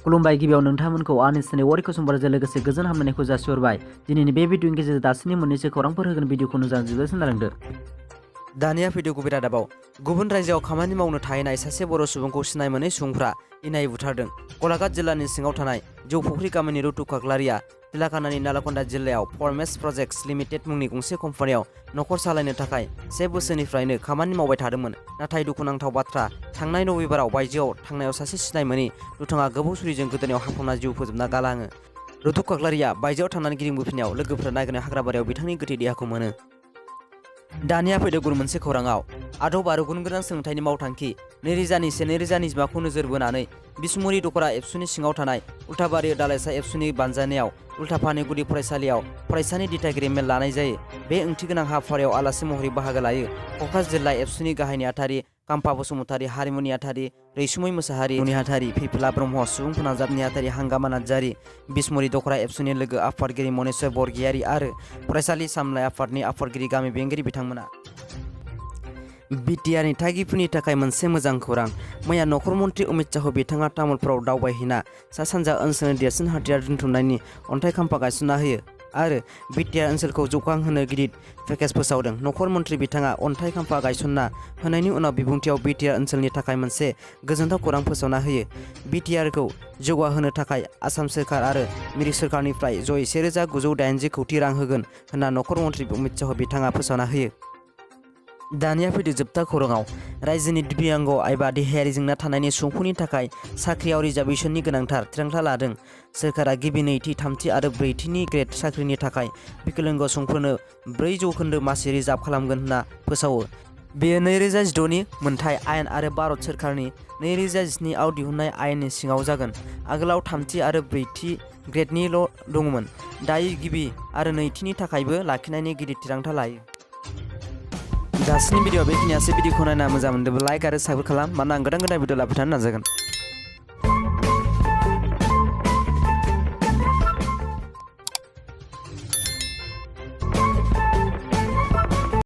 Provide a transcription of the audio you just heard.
खुलुमबाय गिबियाव नोंथांमोनखौ आंनि चेनेल वारि कुसुमबारजों लोगोसे गोजोन हामलायनायखौ जासिहरबाय। दिनैनि बे भिडिअनि गेजेरजों दासिमनि मोननैसो खौरांफोर होगोन भिडिअखौ जोबोद सोनारदो। दानिया फैदो गुबै रादाबाव गुबुन रायजोआव खामानि मावनो थाहैनाय सासे बर' सुबुंखौ सिनाय मोनै सुबुंफ्रा इनाय बुथारदों। गलाघाट जिल्लानि सिङाव थानाय जौफुख्रि गामिनि रुतु खाख्लारिया तिलाकानानि नालकन्दा जिल्लायाव फरमेस प्रजेक्ट्स लिमिटेड मुंनि गंसे कम्पानियाव नखर सालायनो थाखाय 1 बोसोरनिफ्रायनो खामानि मावबाय थादोंमोन। नाथाय दुखुनांथाव बाथ्रा, थांनाय रबिबाराव बायजोआव थांनायाव सासे सिनाय मोनै दुथाङा गोबौ छुरिजों गोदोनायाव हाखावना जिउ फोजोबना गालाङो। रुतु खाख्लारिया बायजोआव थांनानै गिदिंबोफिननायाव लोगोफोरा नागिरनाय हाग्राबारियाव बिथांनि गोथै देहाखौ मोनो। दानिया फैदो गुबुन मोनसे खौराङाव आदब आरो गुन गोनां सोलोंथाइनि मावथांखि 2021-2022खौ नोजोर बोनानै बिसमुरि दखरा एबसुनि सिङाव थानाय उल्थाबारि दालाइसा एबसुनि बानजायनायाव उल्थाफानि गुदि फरायसालियाव फरायसानि दिथागिरि मेल लानाय जायो। बे ओंथिगोनां हाबाफारियाव आलासि महरै बाहागो लायो क'क्राझार जिल्ला एबसुनि गाहाय नेहाथारि काम्फा बसुमतारी, हारिमु नेहाथारि रैसुमै मोसाहारि, नेहाथारि फैफिला ब्रह्म, सुबुं फोनांजाब नेहाथारि हांगामा नार्जारि, बिसमुरि दखरा एबसुनि लोगो आफादगिरि मनेस्वर बरगयारी आरो फरायसालि सामलाय आफादनि आफादगिरि गामि बेंगिरि बिथांमोना। बिटिआरनि थागिबिफोरनि थाखाय मोनसे मोजां खौरां। मैया नखर मन्त्रि अमित शाह बिथाङा तामुलपुराव दावबायहैना सा सानजा ओनसोलनि देरसिन हाथियार दोनथुमनायनि अन्थाइ खाम्फा गायसनना होयो आरो बिटिआर ओनसोलखौ जौगाहोनो गिदिर पेकेज फोसावदों। नखर मन्त्रि बिथाङा अन्थाइ खाम्फा गायसनना होनायनि उनाव बिबुंथियाव बिटिआर ओनसोलनि थाखाय मोनसे गोजोनथाव खौरां फोसावना होयो। बिटिआरखौ जौगाहोनो थाखाय आसाम सोरखार आरो मिरु सोरखारनिफ्राय जयै 1980 कौटि रां होगोन होनना नखर मन्त्रि अमित शाह बिथाङा फोसावना होयो। दानिया फैदो जोबथा खौराङाव रायजोनि दिव्यांग एबा देहायारि जेंना थानायनि सुबुंफोरनि थाखाय साख्रियाव रिजार्भेशननि गोनांथार थिरांथा लादों। सोरखारा गिबि, नैथि, थामथि आरो ब्रैथिनि ग्रेड साख्रिनि थाखाय बिकलांग सुबुंफोरनो 4% मासि रिजार्भ खालामगोन होनना फोसावो। बेयो 2016नि मोनथाय आयेन आरो भारत सोरखारनि 2017 आव दिहुननाय आयेननि सिङाव जागोन। आगोलाव थामथि आरो ब्रैथि ग्रेडनिल' दंमोन। दायो गिबि आरो नैथिनि थाखायबो लाखिनायनि गिदिर थिरांथा लायो। दासिमनि भिडिअ बेखिनियासो। भिडिअखौ नायना मोजां मोनदोंब्ला लाइक आरो साबस्क्राइब खालाम, मानोना आं गोदान भिडिअ लाबोबाय थानो नाजागोन।